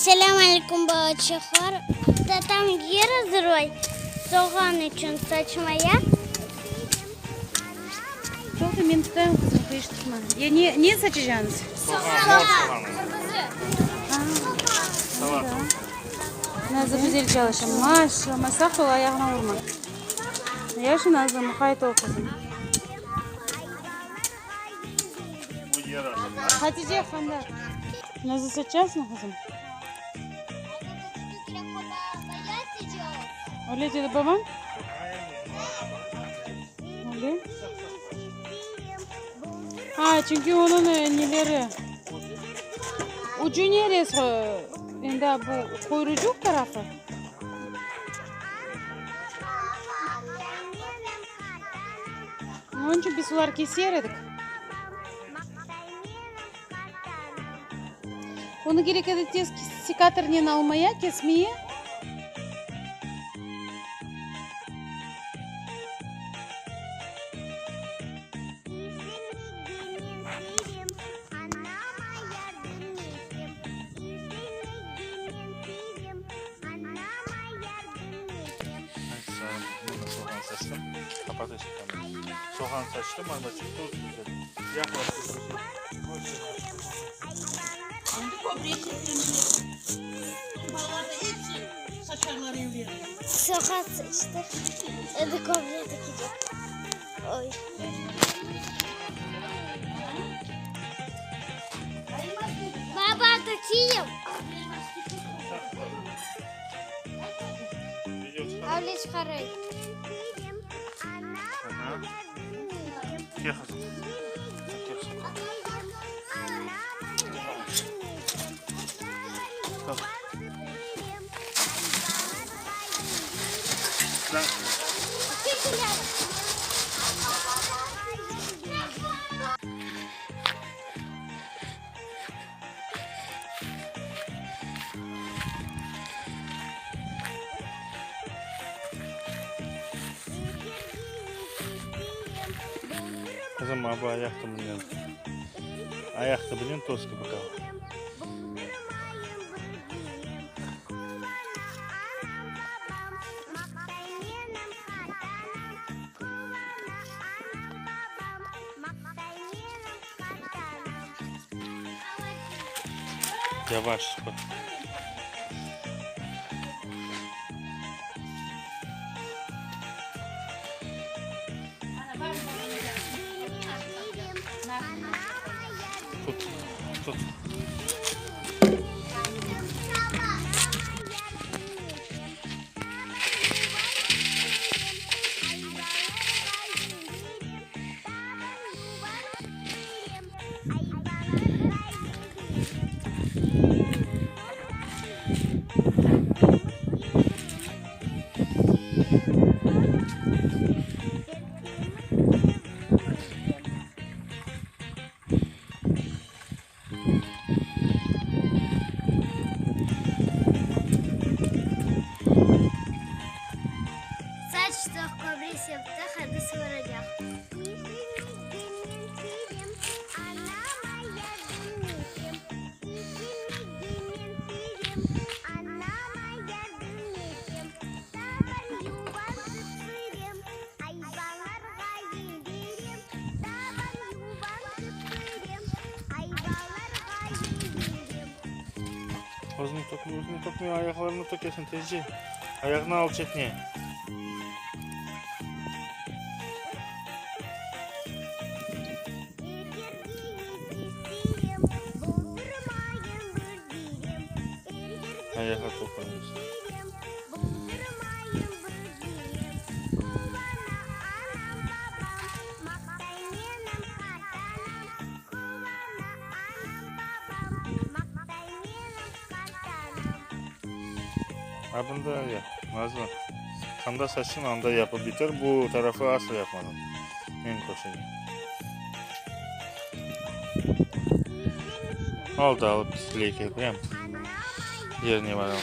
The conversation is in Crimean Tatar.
Selâm aleyküm, balaçıqlar. Tatam yer azırlay soğan içün saçmaya. Toqta, men tutayım, qızım, quyaş tutma. Ya ne, ne saçacañız? Soğan. Soğan. Nazlı güzel çalışa. Maşallah, saq ol, ayağına urma. Yahşı, Nazlı, muqayt ol, qızım. Hatice, qanda? Nazlı, saçasıñ, qızım? Öyle dedi babañ? Öyle. Ha, çünki onıñ neleri, ucu neresi, endi bu quyrucuq tarafı? Onıñ içün biz olar keser edik. Onı kerek edi tez sekatornen almaya, kesmeye. Soğan saçtım, arbaçıq tuz güzel. Yaqlaştı güzel. Soğan saçtıq. Endi köbre tökecek. Oy. Baba, tökeyim. Avle çıqarayım. Qızım, a bu ayaqta mınen, ayaqta bile toz kibi qaldı. Yavaş. Tut, tut. Saçtıq, köbre septik, endi suvuracaq. Özüni tökme, özüni tökme, ayaqlarını tökesiñ tezce. Ayağını al çetine. Ayağa toqunız. A bunda ya, Nazlı, qanda saçın anda yapıp biter, bu tarafı asla yapmadım. Men köşege. Oldı, alıp leke, prям yerine varalım.